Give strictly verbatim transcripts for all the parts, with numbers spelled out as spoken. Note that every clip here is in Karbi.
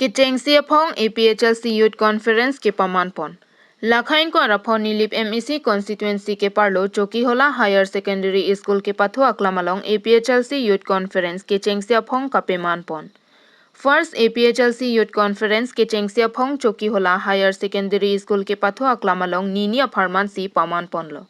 Kechengsi aphong A P H L C Youth Conference kepaman pon. Lakhain ko arapho Nilip M A C constituency keparlo Chokihola Higher Secondary School kepathu aklam along A P H L C Youth Conference kechengsi aphong kapeman pon. First A P H L C Youth Conference kechengsi aphong Chokihola Higher Secondary School kepathu aklam along nini apharman si paman ponlo.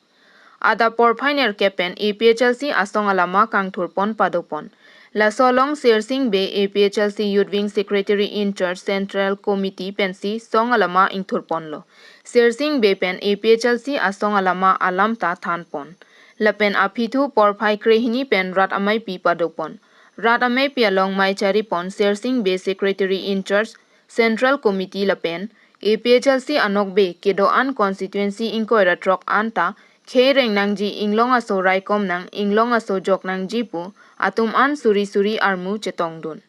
Adap porphai nerkep pen A P H L C asong alama kangthur pon pado pon. Laso along Sersing Bey, A P H L C Youth Wing Secretary in charge Central Committee pensi song alama ingthur ponlo. Sersing Bey pen A P H L C asong alama alam ta than pon. Lapen aphi thu porphai krehini pen rat ameipi pado pon. Rat ameipi along mei chari pon Sersing Bey, Secretary in charge Central Committee lapen A P H L C anokbe kedo-an constituency ingkoi ra throk anta khei reng nangji, inglong aso raikom nang, inglong aso jok nangji pu atum an suri suri armu chetongdun.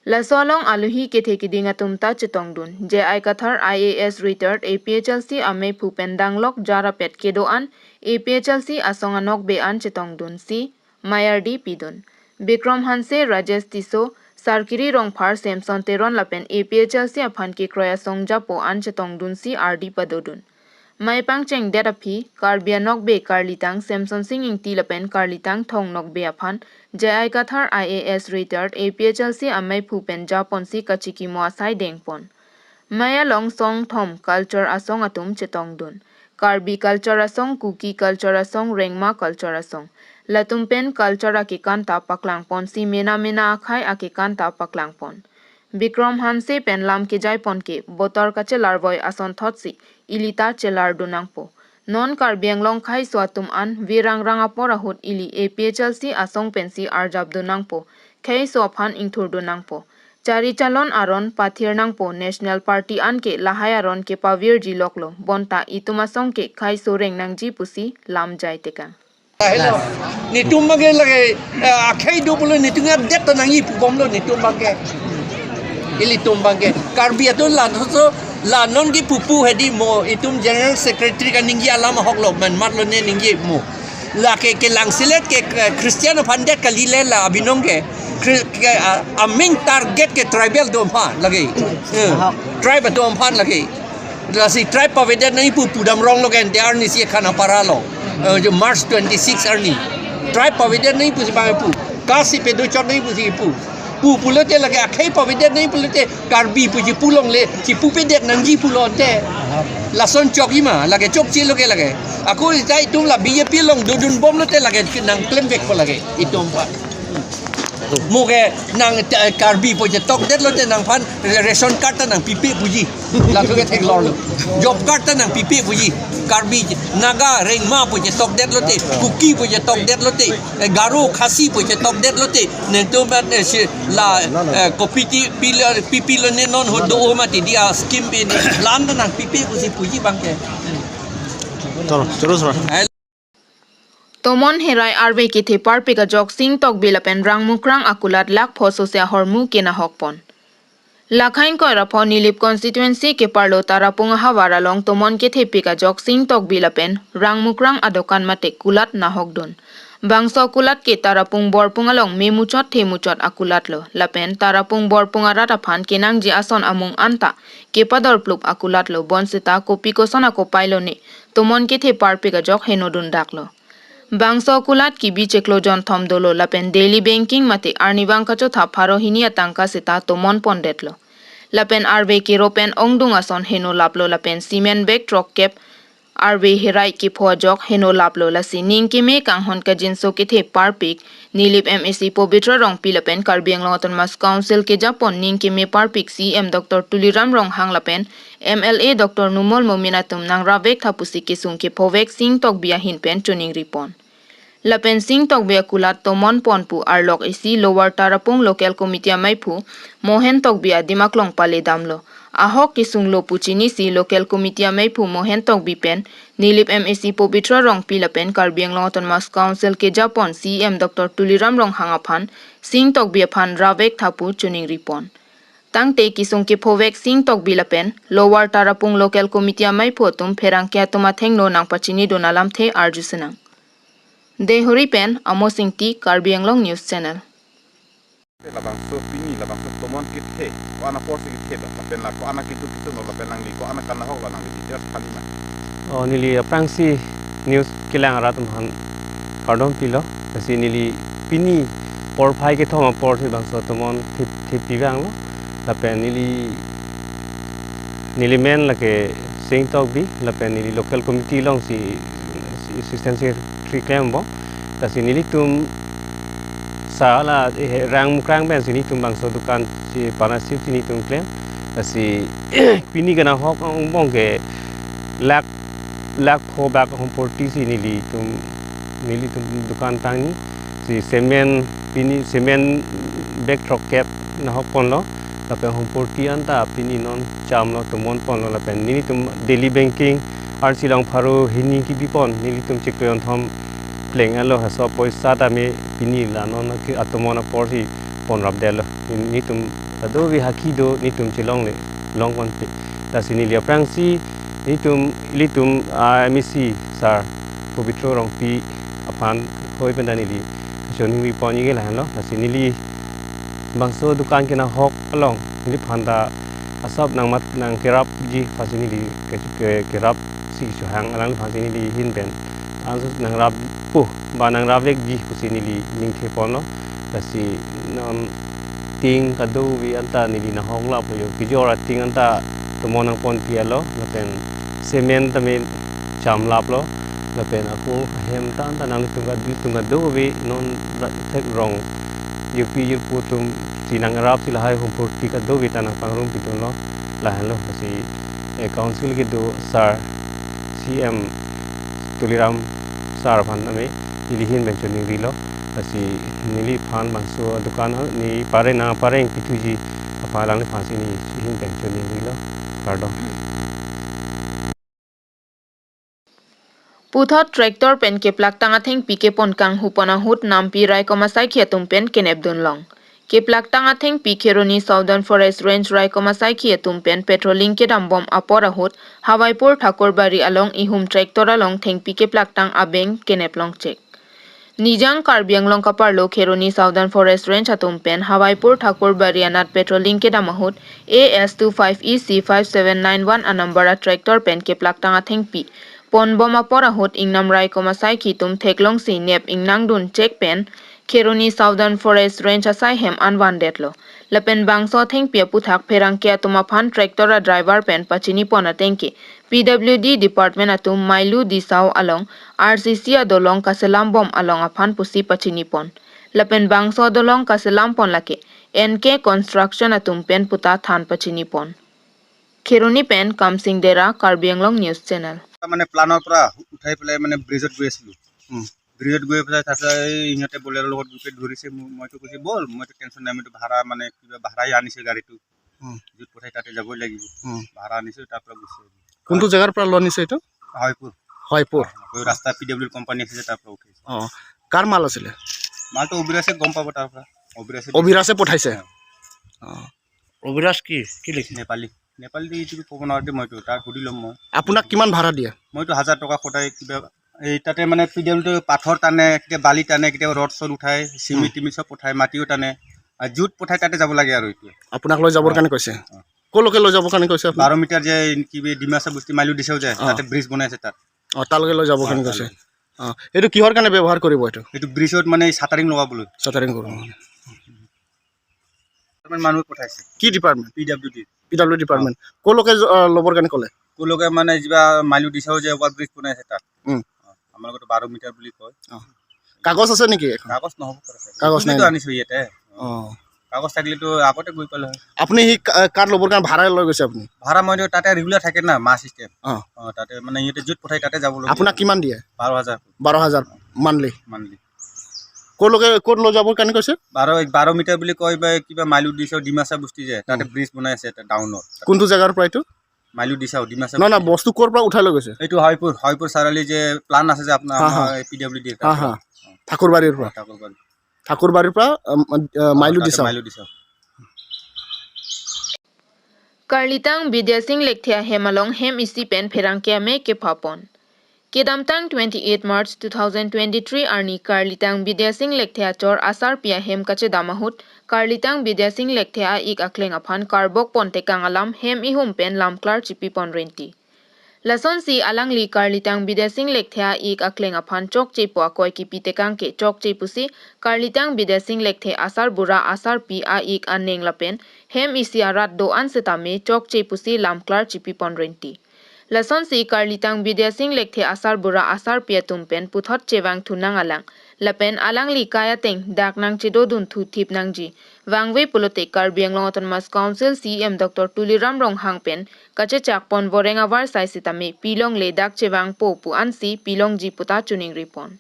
Laso along aluhi kethe keding atum ta chetongdun. J I Kathar I A S retired A P H L C ameiphu pen danglok jarapet kedo-an A P H L C asong anokbe an chetongdunsi mei ardi pidun. Bikram Hanse, Rajesh Tisso, Sarkiri Rongphar, Samson Teron lapen A P H L C aphan kekroi asong japo an chetongdunsi ardi padodun. Mei pangchengdet aphi, Karbi anokbe karlitang Samson Sing Ingti lapen karlitang thong nokbe aphan J I Kathar I A S retired A P H L C ameiphu pen japonsi kachikimo asai dengpon. Mei along song thom culture asong atum chetongdun. Karbi culture asong, Kuki culture asong, Rengma culture asong. Latum pen culture akekan ta paklangponsi mena mena akhei akekan ta paklangpon. Bikram Hanse pen lam kejaipon ke, botor kachelarvoi asonthotsi ili ta chelardun nangpo. Non Karbi Anglong kheiso atum an virang rang apor ahut ili A P H L C asong pensi arjapdun nangpo, kheiso aphan ingthurdun nangpo. Chari chalon aron pathir nangpo, National Party an ke lahai aron kepavirji loklo, bonta itum asong ke kheiso reng nangji pusi lam jai tekang. Hello. Netum abangke lake, eh, akhei do pulo netum adet ta nangji pubomlo netum abangke. Ilitum abangke. Karbi atum la so la non kipu pu hedi mo itum General Secretary kaningje alam ahoklo, man matlo ne ningje mo. Lake kelang selet ke, ke Christian aphan det kali le la abinong ke. Chri-, ke, ah, a main target ke tribal atum aphan lake. Eh, tribe atum aphan lake. Lasi tribe pavedet nangji pu pudam ronglo ke, ante arnisi Khanapara lo. Eh, jo March twenty-six arni. Tribe pavedet nangji pusi bang pu. Caste si pedo chot nangji pusi pu. Pu pulote lake akhei pavedet nangji pulote Karbi puji pulongle, si pupedet nangji pulo ante. Lason chokji ma, lake chokchelo ke lake. Ako ita itum la B J P along dodunbomlote lake nangklemvekpo lake itum aphan. Mo ke nang, eh, Karbi pu chetokdetlote nangphan ration card ta nangpipe puji. Latum ke theklonglo. Job card ta nangpipe puji. Karbi, Naga, Rengma pu chetokdetlote, Kuki pu chetokdetlote, eh, Garo, Khasi pu chetokdetlote, nangtum, eh, si la, eh, kopiti pilo, pipilo ne non ho do ho mati dia scheme pen lam ta nangpipe pusi puji abangke. Chalo, chalo, sir. Tomon Herai arve kethe parpik ajok Sing Tokbi lapen Rangmukrang akulat lakh pho sose ahormu kenahok pon. Lakhain ko arapho Nilip constituency keparlo Tarapung ahavar along tomon kethepik ajok Sing Tokbi lapen Rangmukrang adokan mate kulat nahokdun. Bangso kulat ke Tarapung Borpung along memuchot themuchot akulatlo, lapen Tarapung Borpung arat aphan kenangji ason amung anta kepadorplup akulatlo, bonseta kopi koson akopailo ne tomon kethe parpik ajok henodundaklo. Bangso kulat kebi chiklo jonthom dolo lapen daily banking mate arnivang kachotha pharo hini atangka seta tomon pondetlo. Lapen arve kero pen ongdung ason henolaplo lapen cement bag throkkep arve Herai kepho ajok henolaplo, lasi ning keme kanghon kangjinso kethe parpik Nilip M A C Pabitra Rongpi lapen Karbi Anglong Autonomous Council kejapon ning keme parpik C E M Doctor Tuliram Ronghang lapen M L A Doctor Numal Momin atum nangravek tha pusi kesung kephovek Sing Tokbi ahin pen choningripon. Lapen Sing Tokbi akulat tomon pon pu arlok isi Lower Tarapung Local Committee ameiphu Mohen Tokbi adim aklong paledamlo. Ahok kesunglo pu chinisi Local Committee ameiphu Mohen Tokbi pen Nilip M A C Pabitra Rongpi lapen Karbi Anglong Autonomous Council kejapon C E M Doctor Tuliram Ronghang aphan Sing Tokbi aphan ravek tha pu choningripon. Tangte kesung kephovek Sing Tokbi lapen Lower Tarapung Local Committee ameiphu atum pherangke atum athengno nangpachinidun alamthe arjusenang. Deihori pen Amos Ingti, Karbi Anglong News Channel. Labangso pini, labangso tomon kethe, ko-an apor si kethe do, lapen la ko-an aketu kesun lo, lapen nangli ko-an akanghok lo, nangli details kali ma? Oh, neli aphrangsi news kelang arat atum aphan kardom pilo, lasi neli pini porphai kethom apor si bangso tomon thip, thip pivang lo, lapen neli, neli men lake Sing Tokbi, lapen neli local committee along si, si assistant secretary klembom, lasi nelitum sa la, eh, rang mukrang pen si nelitum bangso dukan si partnership si nelitum klem. Lasi pini kanghok angbong ke lakh, lakh pho bak ahormu porti si nelitum, nelitum dukan tangni si cement pini cement bag throkkep kanghok ponlo. Lapen ahormu porti anta pini non cham lo, tomon ponlo, lapen nelitum daily banking arnisi along pharo hini kebi pon, nelitum chiklo jonthom pleng alo, laso apoisa tame pini la non ke atomon apor si ponrapdetlo. Nelitum kadokave haki do, nelitum chelongle, long ponpe. Lasi neli aphrangsi nelitum, ilitum, ah, M A C sir Pobitro Rongpi aphan hoi pen ta neli choningri pon-ik ke lahenlo. Lasi neli bangso dukan kanghok along neliphan ta asap nangmat nangkerapji aphansi neli ke, ke, kerap si chohang, alangliphansi neli ahin pen ansu nangrap pu ba nangrapvekji pusi neli ningthe ponlo. Lasi non ting kadokave anta neli nanghoklaplo, jo kejor ating anta tomon nangponpi alo, lapen cement tame chamlaplo, lapen ako ahem ta anta nanglitum ka, nelitum kadokave non ra-, thek rong jirpi jirpo atum si nangrap si lahai ahormu porti kadokave ta nangpangrum pidunlo, lahenlo. Lasi, eh, council kedo sir C M Tuliram sir aphan tame neli ahin pen choningrilo. Lasi neliphan bangso dukan, ah, ne pareng nangpareng pithuji aphan alangliphansi neli ahin pen choningrilo. Kardom. Puthot tractor pen keplaktang athengpi kepon kanghupon ahut nampi raikom asaikhi atum pen kenepdunlong. Keplaktang athengpi Kheroni Southern Forest Range raikom asaikhi atum pen patrolling kedambom apor ahut Hawaipur Thakurbari along ihum tractor along thengpi keplaktang abeng keneplongchek. Nijang Karbi Anglong kaparlo Kheroni Southern Forest Range atum pen Hawaipur Thakurbari anat patrolling kedam ahut A S two five E C five seven nine one anumber a tractor pen keplaktang athengpi ponbom apor ahut ingnam raikom asaikhi atum theklongsi nep ingnangdunchek pen Kheroni Southern Forest Range asai hem anvandetlo. Lapen bangso athengpi aputhak pherangke atum aphan tractor a driver pen pachinipon ateng ke P W D department atum Mailu Disao along R C C adolong kaselambom along aphan pusi pachinipon. Lapen bangso adolong kaselampon lake N K Construction atum pen puta than pachinipon. Kheroni pen Kamsing Dera, Karbi Anglong News Channel. মানে প্লানৰ পৰা উঠাই পেলাই মানে ব্ৰিজত গৈ আছিলো। উম। ব্ৰিজত গৈ পেলাই তাৰপিছত এই ইহঁতে বলেৰ' লগত গ্ৰুপে ধৰিছে, ম-, মইতো কৈছো, "বল, মইতো টেনচন নাই, মইতো ভাড়া মানে কিবা ভাড়াই আনিছে গাড়ীটো। উম। য'ত পঠাই তাতে যাবই লাগিব। উম। ভাড়া আনিছো, তাৰ পৰা গুচি আহিলো।" কোনটো জেগাৰ পৰা লৈ আনিছে এইটো? হয়পুৰ। হয়পুৰ। হয়পুৰ ৰাস্তা পি ডব্লিউ কোম্পানী আছে যে, তাৰ পৰা উঠাইছে। অ, কাৰ মাল আছিলে? মালটো অবিৰাজে গম পাব তাৰ পৰা। অবিৰাজে অবিৰাজে পঠাইছে? অ। অ। অবিৰাজ কি? কি লিখে? নেপালী। নেপালী দি এইটো ক'ব নোৱাৰো দেই মইতো, তাক সুধি ল'ম মই। আপোনাক কিমান ভাড়া দিয়ে? মইতো হাজাৰ টকা সদায় কিবা, এই তাতে মানে পি ডব্লিউ পাথৰ টানে, কেতিয়াবা বালি টানে, কেতিয়াবা ৰড চড উঠায়, চিমেণ্ট উম। টিমেণ্ট চব পঠায়, মাটিও টানে। আৰু য'ত পঠায় তাতে যাব লাগে আৰু এইটো। আপোনাক লৈ যাবৰ অ। কাৰণে কৈছে? অ। ক'লৈকে লৈ যাবৰ কাৰণে কৈছে আপোনাক? বাৰ মিটাৰ যে কি বি ডিমাচা বস্তি মাইলু দিছেও যে, অ। তাতে ব্ৰিজ বনাই আছে তাত। অ, তালৈকে লৈ যাবৰ অ, কাৰণে তালৈ। কৈছে। অ, এইটো কিহৰ কাৰণে ব্যৱহাৰ কৰিব এইটো? এইটো ব্ৰিজত মানে চাটাৰিং লগাবলৈ। চাটাৰিং কৰিব। ডিপাৰ্টমেণ্ট মানুহ পঠাইছে। কি department? P W D. P W department. অ। ক'লৈকে য-, অ, ল'বৰ কাৰণে ক'লে? ক'লৈকে মানে কিবা মাইলু দিছেও যে অভাৰ ব্ৰিজ বনাই আছে তাত। উম। অ, আমাৰ লগতো বাৰ মিটাৰ বুলি কয়। অ। কাগজ আছে নেকি এখন? কাগজ নহ'ব পাৰে ছাৰ। কাগজ নাই এইখিনিতো নেকি? আনিছো ইয়াতে। অ। কাগজ থাকিলেতো আগতে গৈ পালে হয়। আপুনি সি কা-, কাৰ ল'বৰ কাৰণে ভাড়া লৈ গৈছে আপুনি? ভাড়া মইতো তাতে ৰেগুলাৰ থাকে না, মাহ চিষ্টেম। অ। অ, তাতে মানে সিহঁতে য'ত পঠায় তাতে যাব লগীয়া আপোনাক হয়। কিমান দিয়ে? বাৰ হাজাৰ। বাৰ হাজাৰ মান্থলি? মান্থলি। ক'লৈকে, ক'ত লৈ যাবৰ কাৰণে কৈছে? বাৰ, বাৰ মিটাৰ বুলি কয় বা কিবা মাইলু দিছে, ডিমাচা বস্তি যে, তাতে উম। ব্ৰিজ বনাই আছে এটা ডাউনত। কোনটো জেগাৰ পৰা এইটো? মাইলু দিছাও, ডিমাচা। নহয়, নহয়, বস্তু ক'ৰ পৰা উঠাই লৈ গৈছে? এইটো হয়পুৰ, হয়পুৰ চাৰিআলি যে প্লান আছে যে আপোনাৰ, হা, হা। আমাৰ পি ডব্লিউ ডি হা, হা। ঠাকুৰবাৰীৰ পৰা। ঠাকুৰবাৰী। ঠাকুৰবাৰীৰ পৰা, উম, উম, মাইলু অ, তাতে দিছাও। মাইলু দিছাও। Karlitang Bidya Sing Lekthe ahem along hem isi pen pherangke ame kephapon. Kedamtang twenty-eight March two thousand twenty-three arni Karlitang Bidya Sing Lekthe achor asarpi ahem kachedam ahut, Karlitang Bidya Sing Lekthe a-ik akleng aphan karbok pon tekang alam hem ihum pen lamklar chipi pon renti. Lasonsi alangli Karlitang Bidya Sing Lekthe a-ik akleng aphan chokche pu akoi kipi tekang ke chokche pusi Karlitang Bidya Sing Lekthe asarbura asarpi a-ik aneng lapen hem isi arat do-an setame chokche pusi lamklar chipi pon renti. Lasonsi Karlitang Bidya Sing Lekthe asarbura asarpi atum pen puthot chevang thunang alang. Lapen alangli kai ateng dak nangchedo dun thu thip nangji. Vangve pulote Karbi Anglong Autonomous Council C E M Doctor Tuliram Ronghang pen kachechak pon voreng avarsai sitame pilongle dak chevangpo pu ansi pilongji puta chuningri pon.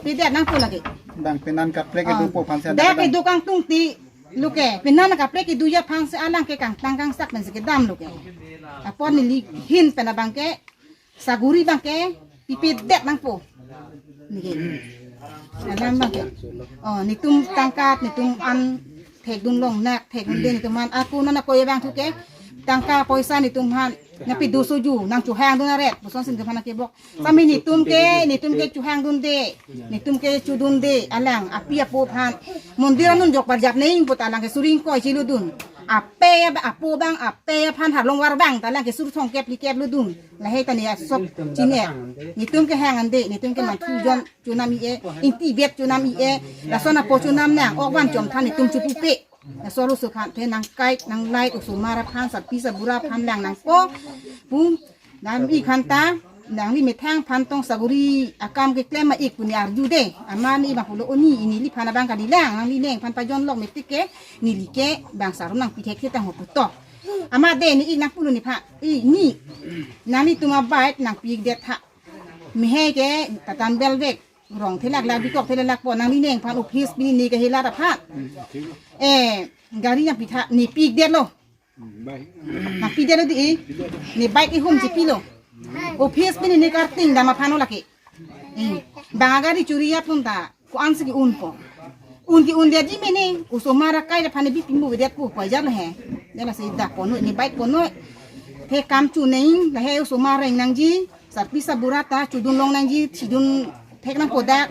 Pidet nangpo lake. Bang penan kaprek kedo po aphan si dak adak kedam. Kedo kangtung ti luke. Penan kaprek kedo aphan si alang ke kangtang kangsak pen si kedam luke. Apot neli hin pen abang ke saguri abang ke pipidet nangpo. Niki. Alam abang ke. Oh, netum tangka, netum an thekdun longnak, thekdunde netum an. Ako non ako vangthu ke. Tangka poisa netum aphan nangpido soju, nangchohangdun aret. Puson si netum aphan nangkebok. Sami netum ke, netum ke chohangdunde, netum ke chodunde, alang api apo aphan. Mondir anun jok parjap neng puta alang ke suri ingkoi cheludun. Ape ab-, apo abang, ape aphan harlong var abang, ta alang ke sur thomkep phlikep lodun. Lahei ta ne asok chine. Netum ke hang ande, netum ke manthu jon chonam i-e, ingti bet chonam i-e, lason apo chonam nang, ok van chom than netum chopupe. Laso arloso aphan the nangkai, nanglai, osomar aphan, sarpi sarbura aphan lang nangpo. Pu, nang-ik aphan ta, nangli methang aphan tong saguri akam keklem ma-ik pu ne arjude. Amat ne abang pulo oni, neliphan abang kalilang, nangli neng aphan pajon lok metik ke, neli ke bang sarum nangpi thekthe tang ho puto. Amat de ne-ik nangpulo nephan, i, ne, nanglitum abike nangpi-ikdet tha. Mehai ke tatan belvek. Rong thelak lak, bikok thelak lak po, nangli neng aphan office pini ne kahelat aphan. Eh, gari nangpi tha, ne pikdetlo. Nangpidetlo di, eh. Ne bike ihum chipilo. Office pini ne karting dam aphan lo lake. Eh, bang agari chori apun ta, ko-an si ke-unpo. Un ke-undetji mene, osomar akai aphan ne bipimo vedet pu, pajar lo he. Dela si dak ponoi, ne bike ponoi. The kam chu neng, lahei osomar reng nangji. Sarpi sarbura ta chodun long nangji, chidun thek nangpo dak,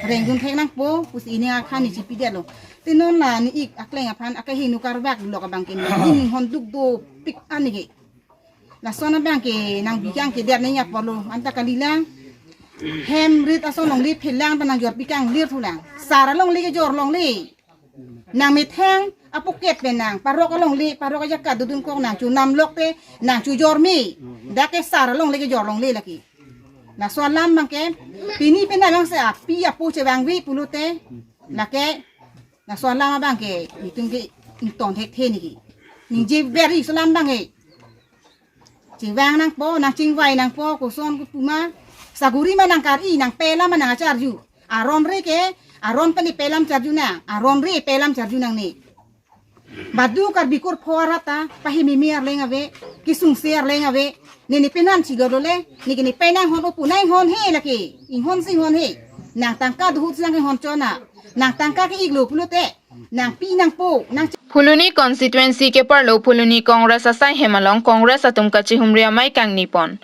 rengdun thek nangpo, pusi ne akhan ne chipidetlo. Te non la ne-ik akleng aphan akehingno karvak lok abang ke ne ning hon duk dopik an ne ke. Lason abang ke nangbi kangkedet nangji apotlo, anta kalilang. Hem rit ason longle phelang ta nangjorpi kanglir thulang. Sar alongle kejor longle. Nang methang apoket pen nang parok alongle, parok ajakat dodun kok nang chonam lok te nang chojor me. Dak ke sar alongle kejor longle lake. Laso alam abang ke pini pen abang si api apo chevangve pulote lake laso alam abang ke netum ke ington thekthe niki. Ningje beri laso alam abang ke. Chevang nangpo, nangchingvai nangpo, koson kopi ma. Saguri ma nangkari, nangpelam ma nangcharju. Aron re ke, aron pen ipelam charju nang, aron re ipelam charju nangne. Badu Karbi kurpho arat ta, pahimimi arleng ave, kesungse arleng ave, ne ne penan chigor lole, ne ke ne penang hon opu nang hon he lake, inghon si inghon he. Nang tangka duhut si nang hon chona, nang tangka ke-iklo pulote. Nangpi nangpo, nang Phuloni constituency keparlo Phuloni Congress asai hem along Congress atum kachihumri amei kangni pon.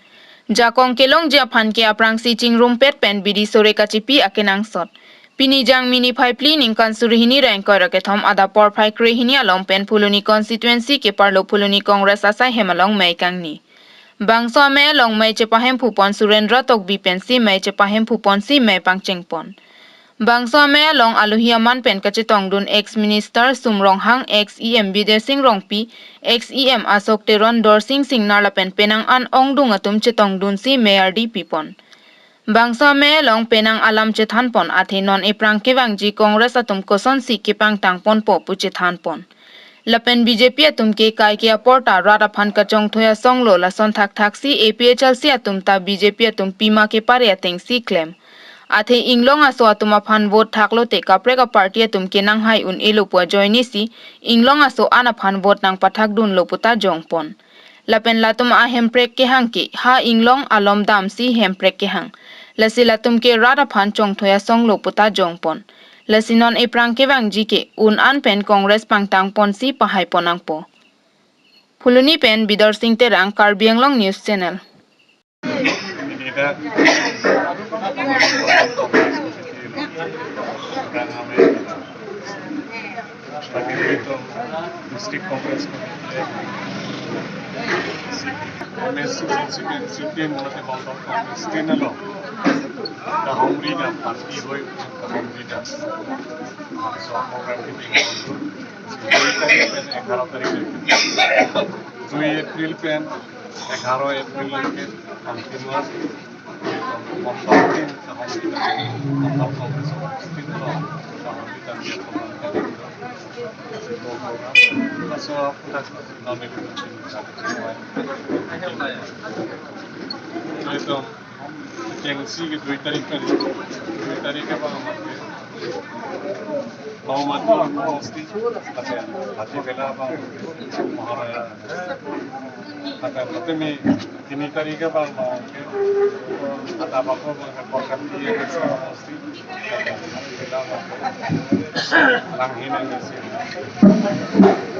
Jakong kelongji aphan ke aphrangsi chingrumpet pen bidi sore kachipi akenangsot. Pini Jangmi niphai phli ningkan suri hini ra ingkoi ra kethom adap porphai kre hini along pen Phuloni constituency keparlo Phuloni Congress asai hem along mei kangni. Bangso amei along mei chepahemphu pon Surendra Tokbi pensi mei chepahemphu ponsi mei pangcheng pon. Bangso amei along alohi aman pen kachetongdun ex minister Sum Ronghang, ex E M Bidya Sing Rongpi, ex E M Ashok Teron, Dorsing Singnar lapen penang an ongdung atum chetongdunsi mei ardi pipon. Bangso amei along penang alam chethan pon athe non ephrang kevangji Congress atum kosonsi kepangtang ponpo pu chethan pon. Lapen B J P atum ke kai ke apor ta rat aphan kachongthoi asong lo lason thakthak si A P H L C atum ta B J P atum pima kepare atengsi klem. Athe inglong aso atum aphan vote thaklote kaprek aparty atum ke nanghai un-elo pu ajoine si inglong aso an aphan vote nangpathakdunlo puta jongpon. Lapen latum ahemprek kehang ke ha inglong alom damsi hemprek kehang. Lasi latum ke rat aphan chongthoi asong lo puta jongpon. Lasi non ephrang kevangji ke un an pen Congress pangtang ponsi pahai pon nangpo. Phuloni pen Bidor Sing Terang, Karbi Anglong News Channel. District Congress Committee, M S C constituency tin, mate Mandal Congress tin along kahumri dam, party ahoi kahumri dam. So program kebi dui tarik pen egharo tarik, dui April pen egharo April ke continuous Mandal tin kahumri dam, Mandal Congress tin along kahumri dam dia program. Laso aputhak nami itu kengsi ke dui tarik kali, dui tarik ke bang mate Bawamati homosti, mate Hati Bela bang Maharaya. Mate mate mi tini tarik ke bang bang Atabako bang Korkapili homosti, mate Hati Bela bang Langhin M S C.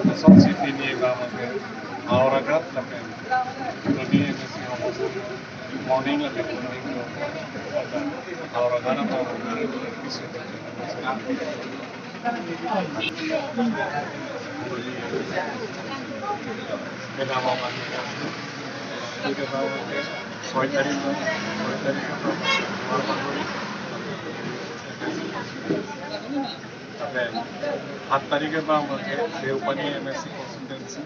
Lasonsi pini bang mate Howraghat lapen Tuni M S C homosti. Morning lapen evening lo. Howraghat bang Lapen, সাত তারিখে bang bang ke Deopani M S C constituency,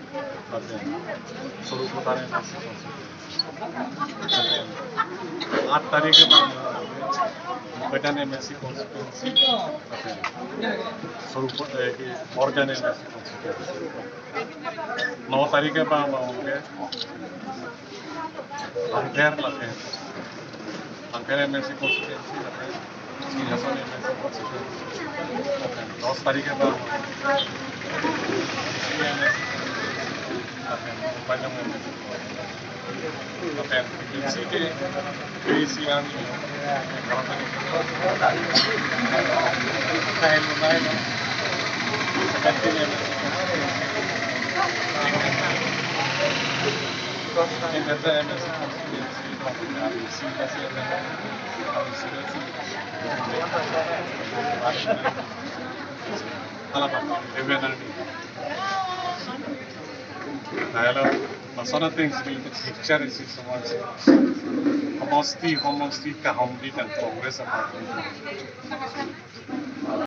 lapen Sarupathar M S C constituency. Lapen, আট তারিখে bang bang ke Bokajan M S C constituency, lapen Sarupa, eh, ki Borjan M S C constituency. ন তারিখে bang bang ke Langpher lapen Langpher M S C constituency lapen Singhason M S C constituency. Lapen দশ তারিখে bang lapen Upaidong M S C. Lapen M S C ke P C R ni. Seventeen M S C. Dialogue, lason athengsi picture isi semua si. Homosti, homosti kahumri dam Congress a-party.